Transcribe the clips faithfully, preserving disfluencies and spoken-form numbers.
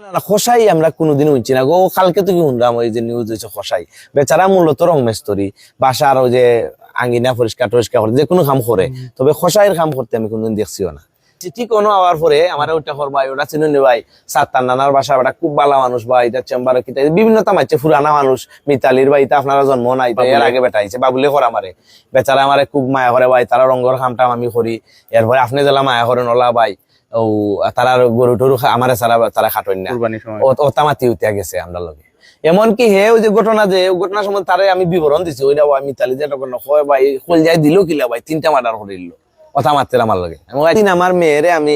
না, না, কসাই আমরা কোনোদিন হুনছি না গো। কালকে তো কি হুনলাম, ওই যে নিউজ অইছে কসাই। বেচারা মূলত রং মেস্তরি, বাসার ওই যে আঙ্গিনা পরিষ্কার টরিষ্কার করে, যে কোনো কাম করে। তবে কসাইর কাম করতে আমি কোনোদিন দেখছিও না। চিঠি কোনো আওয়ার পরে আমার ওটা কর ভাই, ওটা চিনুন নি ভাই, সাত্তার নানার বাসা, ওটা খুব ভালা মানুষ ভাই, এটা চেম্বার কিতা, বিভিন্ন তামাইছে, পুরানা মানুষ, মিতালির ভাই, এটা আপনারা জন্ম নাই, তো এর আগে বেটা আইছে, বাবুলে কর আমারে, বেচারা আমারে খুব মায়া করে ভাই, তারা রঙর কাম টাম আমি করি, এরপরে আপনি যেলা মায়া করেন ওলা ভাই, ও, তারা গরু টরু খা-, আমারে সারা তারা খাটইন না। কুরবানির সময়। ও, ওতা মাতি উঠিয়া গেছে আমরা লগে। এমনকি হে ওই যে ঘটনা, যে ঘটনা সম্বন্ধে তারে আমি বিবরণ দিছি, ওইটা ভাই মিতালি যে তখন কয় ভাই, কল যাই দিল কিলা ভাই, তিনটা মার্ডার করিল, ওতা মাতের আমার লগে। আমি কই, দিন আমার মেয়েরে আমি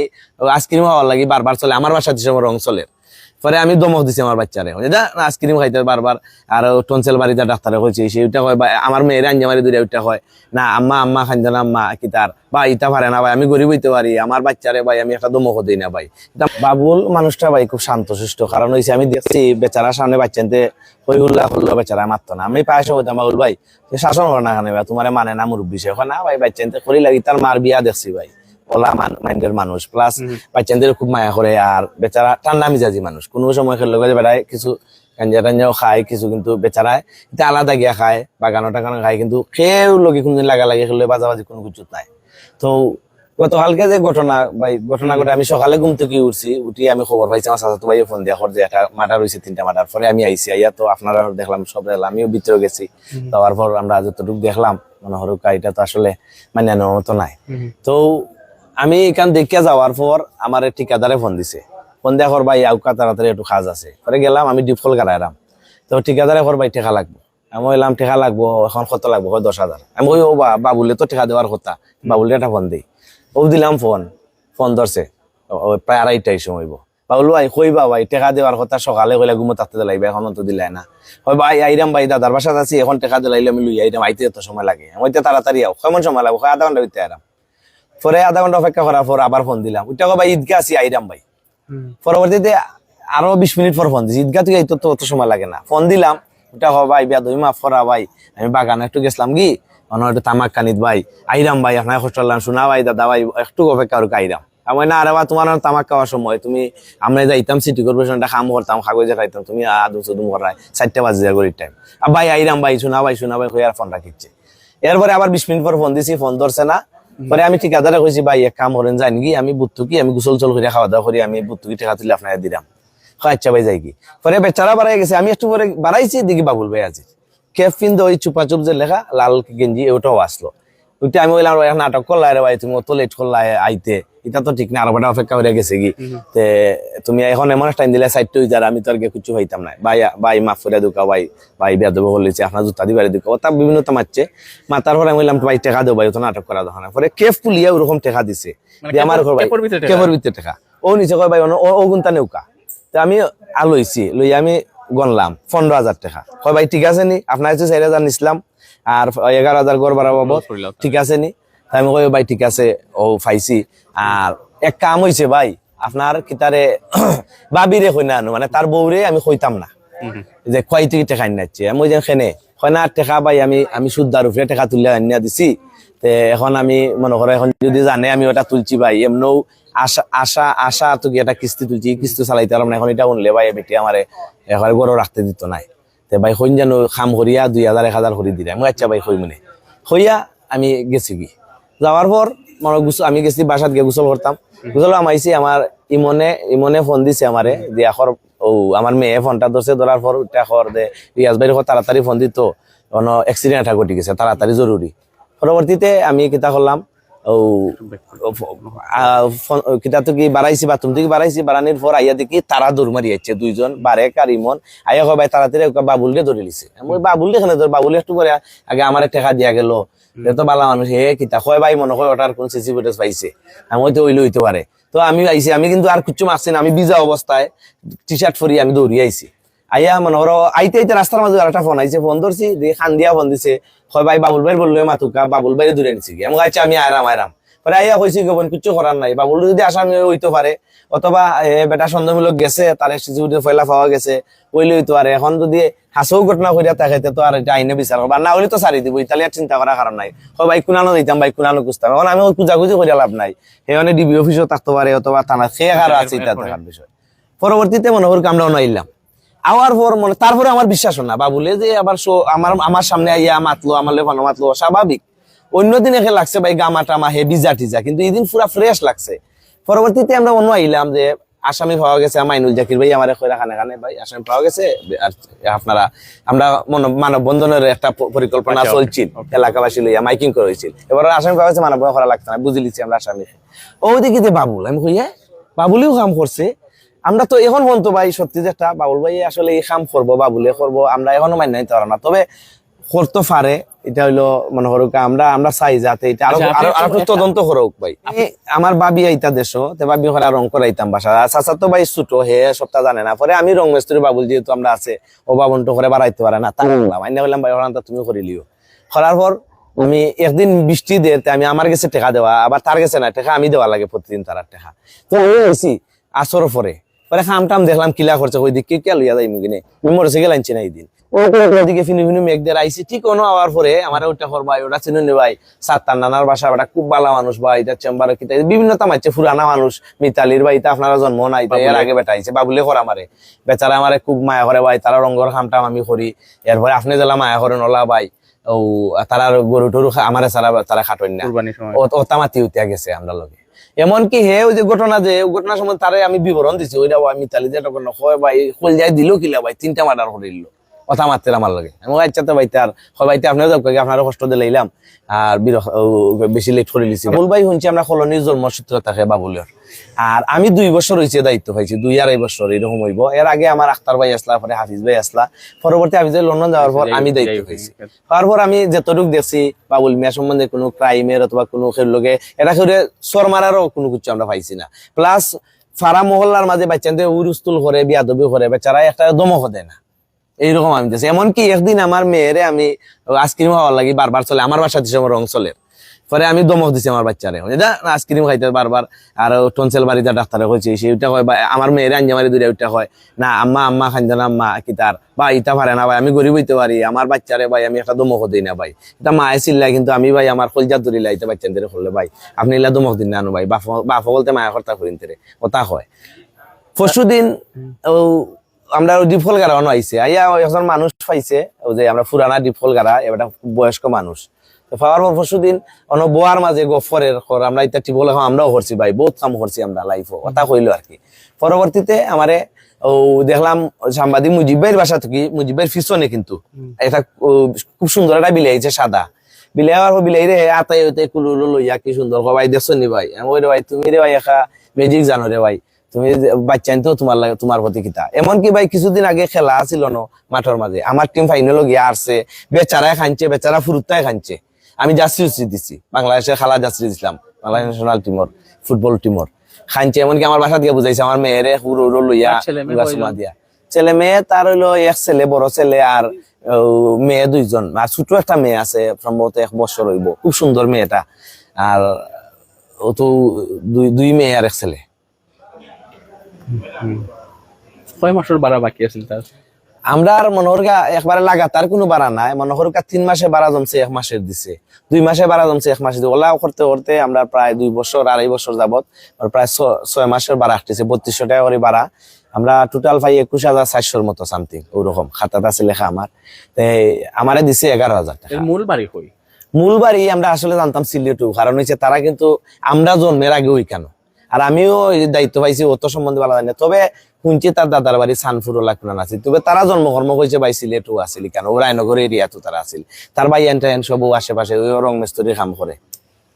আইসক্রিম খাওয়ার লাগি বারবার চলে, আমার বাসাত যে সময় রং চলে। পরে আমি ধমক দিছি আমার বাচ্চারে, ওই যে, "যা, আইসক্রিম খাইতে বারবার।" আর টনসিল বাড়িতে ডাক্তারে কইছে, সে ওইটা কয়, বা আমার মেয়েরে আঞ্জা মারি দূরে ওইটা কয়, "না, আম্মা, আম্মা, খাইতে না, আম্মা, কি তার?" ভাই, ইতা পারে না ভাই, আমি গরিব অইতে পারি, আমার বাচ্চারে ভাই আমি একটা ধমকও দেই না ভাই। ইতা বাবুল মানুষটা ভাই খুব শান্ত শিষ্ট, কারণ অইছে আমি দেখছি বেচারার সামনে বাচ্চাইন্তে কই হুল্লা করলো, বেচারা মাততো না। আমি প্রায় সময় কইতাম, "বাবুল ভাই, তুমি শাসন করো না কেনে ভাই, তুমারে মানে না মুরব্বি সে?" কয়, "না ভাই, বাচ্চাইন্তে করি লাগি, তার মার বিয়া দেখছি ভাই, ওলা মান-, মাইন্ডের মানুষ, প্লাস বাচ্চাইন্তে খুব মায়া করে, আর বেচারা ঠান্ডা মিজাজি মানুষ, কোনো সময় খেললে গেছে বেড়ায় কিছু গাঞ্জা টাঞ্জাও খায় কিছু, কিন্তু বেচারায় ইতা আলাদা গিয়া খায়, বাগানো টাগানো খায়, কিন্তু কেউ লগে কোনোদিন লাগালাগি খেললে বাজাবাজি কোনো কিছু নাই।" তো গতকালকে যে ঘটনা ভাই, ঘটনা ঘটে, আমি সকালে ঘুম থেকে উঠছি, উঠি আমি খবর পাইছি আমার চাচাতো ভাইয়ে ফোন দিয়া কর যে একটা মার্ডার হইছে, তিনটা মার্ডার। পরে আমি আইছি, আইয়া তো আপনারা দেখলাম, সব দেখলাম, আমিও ভিতরে গেছি। যাওয়ার পর আমরা যতটুকু দেখলাম, মনে হরুকা এটা তো আসলে মানিয়া নেওয়ার মতো নাই। তো আমি এখান দেখিয়া যাওয়ার পর আমার ঠিকাদারে ফোন দিছে, ফোন দেওয়া কর ভাই আউকা তাড়াতাড়ি একটু কাজ আছে। পরে গেলাম, আমি ডিপ কল গাড়াইলাম, তো ঠিকাদারে কর ভাই টেকা লাগবো। আমি কইলাম, "টেকা লাগবো, এখন কত লাগবো?" কয়, "দশ হাজার।" আমি কই, "ও বা, বাবুলে তো টেকা দেওয়ার কথা, বাবুলে একটা ফোন দেই।" ও দিলাম ফোন, ফোন ধরছে, ও, ও প্রায় আড়াইটার সময় অইবো। "বাবুল ভাই, কইবা ভাই, টেকা দেওয়ার কথা সকালে কইলা, ঘুমো থাকতে দিলাইবা, এখন তো দিলাই না।" কয়, "ভাই, আইরাম ভাই, দাদার বাসাত আছি, এখন টেকা দিলাইলে আমি লই আইরাম, আইতে এত সময় লাগে।" আমি কইতে, "তাড়াতাড়ি আও।" "কেমন সময় লাগবো?" কয়, "আধা ঘন্টা ভিতরে আইরাম।" পরে আধা ঘন্টা অপেক্ষা করার পর আবার ফোন দিলাম, উঠা কয়, "ভাই, ঈদগা আছি, আইরাম ভাই।" পরবর্তীতে আরো বিশ মিনিট পর ফোন দিছি, "ঈদগা তুই আইতো তো অত সময় লাগে না।" ফোন দিলাম, উঠা কয়, "ভাই, বেয়াদবি মাফ করা ভাই, আমি বাগানো একটু গেছিলাম কি, অনো একটু তামাক খানিত ভাই, আইরাম ভাই, আপনার কষ্ট লাগলাম, শোনা ভাই, দাদা ভাই, একটু অপেক্ষা করুক, আইরাম।" আমি কই, "না রে বা, তুমার অনো তামাক খাওয়ার সময়, তুমি, আমরা যাইতাম সিটি কর্পোরেশন, একটা কাম করতাম, কাগজে খাইতাম, তুমি আদম সুদুম করায়, চারটা বাজে যায় ঘড়ির টাইম। আর ভাই, আইরাম ভাই, শোনা ভাই, শোনা ভাই," কই আর ফোন রাখিচ্ছে। এরপরে আবার বিশ মিনিট পর ফোন দিছি, ফোন ধরছে না। পরে আমি ঠিকাদারে কইছি, "ভাই, এক কাম করেন, যাইন কি, আমি বুত্তুকি, আমি গোসল টোসল করিয়া খাওয়া দাওয়া করি, আমি বুত্তুকি টেকা তুলি আপনারে দিরাম।" কয়, "আচ্ছা ভাই, যাই কি।" পরে বেচারা বাড়াই গেছে, আমি একটু পরে বাড়াইছি, দেখি বাবুল ভাই আছে। ক্যাপ পিন্দা ওই চুপাচুপ যে লেখা, লাল গেঞ্জি, ওটাও আসলো। ওইটা আমি কইলাম, "ভাই, এখন নাটক করলা রে ভাই, তুমি অত লেট করলা আইতে, এটা তো ঠিক না, আরো বেটা অপেক্ষা করে গেছে কি, তে তুমি এখন এমন একটা টাইম দিলে সাইডটা হয়ে যার, আমি তো আর গিয়ে কিচ্ছু পাইতাম না।" "ভাই, ভাই, মাফ করে দুকা ভাই, ভাই, বেয়াদবি করলিছি, আপনার জুতা দিবারে দুকা।" ওটা বিভিন্ন তো মারছে, মাতার পরে আমি কইলাম, "ভাই, টেকা দেও ভাই, অত নাটক করা দরকার না।" পরে ক্যাপ খুলিয়া ওরকম টেকা দিছে, মানে, দিয়ে আমার ক্যাপর, ঘর ভাই, ক্যাপর ভিতরে টেকা? ক্যাপর ভিতরে টেকা। ও নিচে কয়, "ভাই, অন-, ও-, ওগুনতা নেউকা।" তো আমি আর লইছি, লইয়া আমি গণলাম পনেরো হাজার টেকা। কয়, "ভাই, ঠিক আছে নি? আপনার কাছে চার হাজার নিছিলাম, আর এগারো হাজার ঘর ভাড়া বাবদ, ঠিক আছে নি?" তা আমি কই, "ভাই, ঠিক আছে, ও পাইছি।" আর এক কাম হইছে ভাই, আপনার কিতারে ভাবিরে কই না আনো, মানে তার বউরে আমি কইতাম না যে কই থেকে টেকা আনিয়া দিচ্ছে। আমি ওই যে কেনে, কয় না, "টেকা ভাই, আমি, আমি সুদদার উপরে টেকা তুলে আনিয়া দিছি। তে এখন আমি মনে করো, এখন যদি জানে আমি ওটা তুলছি ভাই, এমনও আশা, আশা, আশা তো কি একটা কিস্তি তুলছি, এই কিস্তি চালাইতে পারলাম না, এখন এটা উনলে ভাই, বেটি আমারে এখন ঘরও রাখতে দিত নাই। তে ভাই, কইন যেন কাম করিয়া দুই হাজার, এক হাজার করি দিলে।" আমি, "আচ্ছা ভাই, কই মনে।" কইয়া আমি গেছি কি, যাওয়ার পর মনে গোসল, আমি গেছি বাসাত গিয়া গোসল করতাম। গোসল কামাইছি, আমার ইমনে, ইমনে ফোন দিছে আমারে, দিয়া কর, ও, আমার মেয়ে ফোনটা ধরছে, ধরার পর উঠা কর দে, "রিয়াজ ভাইরে কও তাড়াতাড়ি ফোন দিত, কোনো অ্যাক্সিডেন্ট একটা ঘটি গেছে, তাড়াতাড়ি জরুরি।" পরবর্তীতে আমি কিতা করলাম, ও, ও, ফো-, আ, ফোন, ও, কিতা তো কি বাড়াইছি, বাথরুম থেকে বাড়াইছি, বাড়ানির পর আইয়া দেখি তারা দৌড় মারি আইছে দুইজন, বারেক আর ইমন। আইয়া কয়, "ভাই, তাড়াতাড়ি ওকে বাবুলরে ধরি লিছে।" আমি কই, "বাবুলরে কেনে ধর, বাবুল একটু পরে আগে আমারে টেকা দিয়া গেল, এ তো ভালা মানুষ, হে কিতা?" কয়, "ভাই, মনে হয় ওটার কোন সিসি ফুটেজ পাইছে।" আমি কই, "তো অইলে অইতে পারে।" তো আমি আইছি, আমি কিন্তু আর কিচ্ছু মাখছি না, আমি ভিজা অবস্থায় টি শার্ট পরি আমি দৌড়ি আইছি। আইয়া মনে করো আইতে আইতে রাস্তার মাঝে আরেকটা ফোন আইছে, ফোন ধরছি, দিয়ে কান দিয়া ফোন দিছে, কয়, "ভাই, বাবুল ভাইর বললো মাতুকা, বাবুল ভাইরে দূরে নিছি গিয়া।" আমি কই, "আচ্ছা, আমি আইরাম, আইরাম।" পরে আইয়া কইছি, "গোপন কিচ্ছু করার নাই, বাবুল যদি আসামি হইতে পারে, অথবা এ বেটা সন্দেহমূলক গেছে, তার সিসি ফুটেজ পয়লা পাওয়া গেছে, অইলে অইতে পারে। এখন যদি হাসেও ঘটনা করিয়া থাকে, তে তো আর এটা আইনে বিচার করবো, আর না হইলে তো ছাড়ি দিব, ইতালি আর চিন্তা করার কারণ নাই।" কয়, "ভাই, কুনানো দিতাম, ভাই, কুনানো খুঁজতাম।" এখন আমি ওই খুঁজাখুঁজি করিয়া লাভ নাই, হে মানে ডিবি অফিসও থাকতে পারে, অথবা থানা, সে কারো আছে, এটা দেখার বিষয়। পরবর্তীতে মনে করুক আমরা অনো আইলাম, আওয়ার পর মনে, তারপরে আমার বিশ্বাস অয় না, বাবুলে যে আবার শো-, আমার, আমার সামনে আইয়া মাতলো, আমার লগে ফোনো মাতলো, স্বাভাবিক। অন্য দিন একে লাগছে ভাই, গামা টামা হে ভিজা টিজা, কিন্তু এই দিন পুরা ফ্রেশ লাগছে। পরবর্তীতে আমরা অনো আইলাম যে আসামি পাওয়া গেছে, মাইনুল জাকির ভাই আমারে কইরা কানে কানে, "ভাই, আসামি পাওয়া গেছে, আর আপনারা, আমরা মন-, মানববন্ধনের একটা প-, পরিকল্পনা আচ্ছা, চলছিল, ওকে। এলাকাবাসী লইয়া মাইকিং করা হয়েছিল, এবার আসামি পাওয়া গেছে, মানববন্ধন করা লাগতো না, বুঝি লিছি আমরা আসামি।" ও দেখি যে বাবুল, আমি কই, "হ্যাঁ, বাবুলেও কাম করছে, আমরা তো এখন পর্যন্ত ভাই সত্যি যে একটা বাবুল ভাই আসলে এই কাম করবো, বাবুলে করবো, আমরা এখনো মাইনা নিতে পারবো না, তবে করতে পারে।" এটা হইলো মনে করুক আমরা, আমরা চাই যাতে এটা আরো, আচ্ছা, আপনি আরো, আরো একটু একটা তদন্ত করুক ভাই। আমার ভাবি আইতা দেশো, তে ভাবি করে রং করাইতাম বাসা। আর চাচা তো ভাই ছোট, হে সবটা জানে না। পরে আমি রং মিস্ত্রি বাবুল যেহেতু আমরা আছে, ও বাবুন তো করে বাড়াইতে পারে না, তা করলাম। আইনা বললাম, "ভাই, ওখানটা তুমি করিলিও।" করার পর আমি একদিন বৃষ্টি দের, তে আমি আমার গেছে টেকা দেওয়া, আবার তার গেছে না, টেকা আমি দেওয়া লাগে প্রতিদিন তার টেকা। তো আমি আইছি আসর পরে, পরে খাম টাম দেখলাম কিলা করছে, কই দিকে কে লইয়া যাই মুগিনে, আমি মোটরসাইকেল আনছি না এই দিন। ও করে করে দিকে ফিনু ফিনু মেঘ দের আইছি, ঠিক অনো আওয়ার পরে আমার ওটা কর ভাই, ওটা চিনুনি ভাই, সাত্তার নানার বাসা, ওটা খুব ভালা মানুষ ভাই, এটা চেম্বার কিতা, বিভিন্ন তামাইছে, পুরানা মানুষ, মিতালির ভাই, তা আপনারা জন্ম নাই, তাই এর বাবুলে। আগে বেটা আইছে, বাবুলে কর আমারে, বেচারা আমারে খুব মায়া করে ভাই, তারা রঙর খাম টাম আমি করি, এরপরে আপনি যেলা মায়া করেন ওলা ভাই, ও, তারা গরু টরু খা-, আমারে সারা তারা খাটইন না। কুরবানির সময়। ও, ওতা মাতি উতিয়া গেছে আমরা লগে। এমনকি হে ওই যে ঘটনা, যে ঘটনা সম্বন্ধে তারে আমি বিবরণ দিছি, ওইটা ভাই মিতালি যে তখন কয় ভাই, কল যাই দিল কিলা ভাই, তিনটা মার্ডার করে দিল। ওতা মাতের আমার লগে। আমি কই, "আচ্ছা তো ভাই, তার, কয় ভাই, তে আপনারা যাও, কই আপনারা কষ্ট দিলাইলাম, আর বিরক্ত, ও, বেশি লেট করে দিছি।" বল ভাই, শুনছি আমরা কলোনির জন্মসূত্র থাকে বাবুলের। আর আমি দুই বছর হইছে দায়িত্ব পাইছি, দুই আড়াই বছর এরকম হইব। এর আগে আমার আখতার ভাই আসলা, পরে হাফিজ ভাই আসলা, পরবর্তী হাফিজ ভাই লন্ডন যাওয়ার পর আমি দায়িত্ব পাইছি। তারপর আমি যতটুক দেখছি, বাবুল মিয়া সম্বন্ধে কোনো ক্রাইমের অথবা কোনো কেউর লগে এটা কেউরে সর মারারও কোনো কিছু আমরা পাইছি না। প্লাস পাড়া মহল্লার মাঝে বাচ্চাদের উরুস্তুল করে, বিয়াদবি করে, বেচারা একটা ধমকও দেয় না, এইরকম আমি দেখছি। এমনকি একদিন আমার মেয়েরে আমি আইসক্রিম খাওয়ার লাগি বারবার চলে, আমার বাসাত সে সময় রং চলে, পরে আমি ধমক দিছি আমার বাচ্চারে, "যা না, আইসক্রিম খাইতে বারবার।" আর টনসিল বাড়িতে ডাক্তারে কইছে, সে ওটা কয়, বা আমার মেয়েরে আঞ্জা মারি দূরে ওটা কয়, "না আম্মা, আম্মা খাইতে না আম্মা, কি তার বা ইটা পারে না ভাই, আমি গরিব হইতে পারি, আমার বাচ্চারে ভাই আমি একটা ধমকও দিই না ভাই, এটা মায়ে চিল্লায়, কিন্তু আমি ভাই আমার কলজাত ধরি লাইতে বাচ্চাদের করলে ভাই, আপনি ইলা ধমক দিন না আনো ভাই, বাপ, বাপ বলতে মায়া কর্তা করিন তেরে।" ওটা কয়। পরশু দিন ও আমরা ওই ডিফল গাড়া অনো আইছে, আইয়া ওই একজন মানুষ পাইছে, ওই যে আমরা পুরানা ডিফল গাড়া, এটা বয়স্ক মানুষ। তো পাওয়ার পর পরশু দিন অনো বোয়ার মাঝে গফরের কর, আমরা এটা টিবল এখন আমরাও করছি ভাই, বহুত কাম করছি আমরা লাইফও, কথা কইলো আর কি। পরবর্তীতে আমারে ও দেখলাম সাংবাদিক মুজিব ভাইয়ের বাসা থেকে, মুজিব ভাইয়ের পিছনে কিন্তু একটা ও, খুব সুন্দর একটা বিলাই আছে সাদা, বিলাই আবার বিলাই রে আতাই হইতে কুলুলো লইয়া কি সুন্দর, কয়, "ভাই দেখছো নি ভাই?" আমি কই, "রে ভাই, তুমি রে ভাই একা ম্যাজিক জানো রে ভাই।" তুমি যে বাচ্চাইন তো তোমার লাগে, তোমার প্রতি কিতা? এমনকি ভাই কিছুদিন আগে খেলা আছিল ন মাঠর মাঝে, আমার টিম ফাইনালও গিয়া হারছে, বেচারায় খাইছে, বেচারা ফুরুত্তায় খাইছে। আমি জার্সি উর্সি দিছি, বাংলাদেশের খেলা জার্সি দিছিলাম, বাংলাদেশ ন্যাশনাল টিমর, ফুটবল টিমর। খাইছে, এমনকি আমার বাসাত গিয়া বুঝাইছে, আমার মেয়েরে হুরো হুরো লইয়া আর ছেলে মেয়ে উগা কয়জন? সুমা দিয়া। ছেলে মেয়ে তার হইলো এক ছেলে, বড় ছেলে, আর ও, মেয়ে দুইজন, আর ছোট একটা মেয়ে আছে, সম্ভবত এক বছর হইব, খুব সুন্দর মেয়েটা। আর ও তো দুই, দুই মেয়ে আর এক ছেলে। হুম। কয় মাসর ভাড়া বাকি আছিল তার? আমরা আর মনে করুকা একবারে লাগাতার কোনো ভাড়া নাই, মনে করুকা তিন মাসে ভাড়া জমছে, এক মাসের দিছে, দুই মাসে ভাড়া জমছে, এক মাসে দিছে। ওলা করতে করতে আমরা প্রায় দুই বছর, আড়াই বছর যাবত, আর প্রায় ছ-, ছয় মাসের ভাড়া আটকেছে, বত্রিশশো টাকা করে ভাড়া। আমরা টোটাল পাই একুশ হাজার চারশোর মতো সামথিং, ওরকম খাতাত আছে লেখা আমার। তে আমারে দিছে এগারো হাজার টাকা। এর মূল বাড়ি কই? মূল বাড়ি আমরা আসলে জানতাম সিলেটও, কারণ হচ্ছে তারা কিন্তু আমরা জন্মের আগে ওইখানে। আর আমিও এই দায়িত্ব পাইছি, অত সম্বন্ধে ভালো জানি না। তবে শুনছি তার দাদার বাড়ি সানপুর ওলা কুনান আছে। তবে তারা জন্মকর্ম কইছে ভাই সিলেটও আছিল, কেন ও রায়নগর এরিয়াত তারা আছিল। তার ভাই এন টাইন সব ও আশেপাশে ওই রং মিস্ত্রির কাম করে।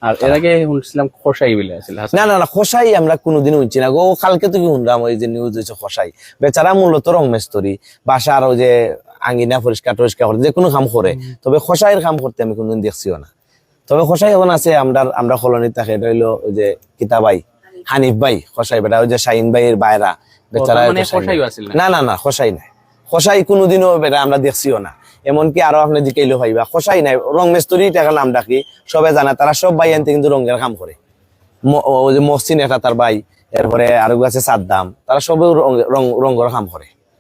আর এর আগে শুনছিলাম খোসাই বিলে আছিল, হাসান। না, না, না, খোসাই আমরা কোনোদিন শুনছি না গো। ও কালকে তো কি শুনলাম, ওই যে নিউজ হইছে খোসাই। বেচারা মূলত রং মিস্ত্রি, বাসার ওই যে আঙ্গিনা পরিষ্কার টরিষ্কার করে, যে কোনো কাম করে। হুম। তবে খোসাইর কাম করতে আমি কোনোদিন দেখছিও না। তবে খোসাই এখন আছে, আমরা, আমরা কলোনিত থাকে, এটা হইলো ওই যে কিতা ভাই, হানিফ ভাই, খোসাই বেটা, ওই যে শাহিন ভাইয়ের বাইরা, ও, বেচারা তার মানে হয়তো শাহিন। খোসাইও আছিল না? না, না, না, খোসাই নাই। খোসাই কোনোদিনও বেটা আমরা দেখছিও না। এমনকি আরো আপনি জিকাইলেও পাইবা, খোসাই নাই, রং মিস্ত্রি টাকা নাম ডাকি, সবে জানে, তারা সব ভাই আনতে কিন্তু রঙের কাম করে। ম-, ওই যে মহসিন এটা তার ভাই, এরপরে আরো আছে সাদ্দাম, তারা সবেও রং, রং, রঙের কাম করে।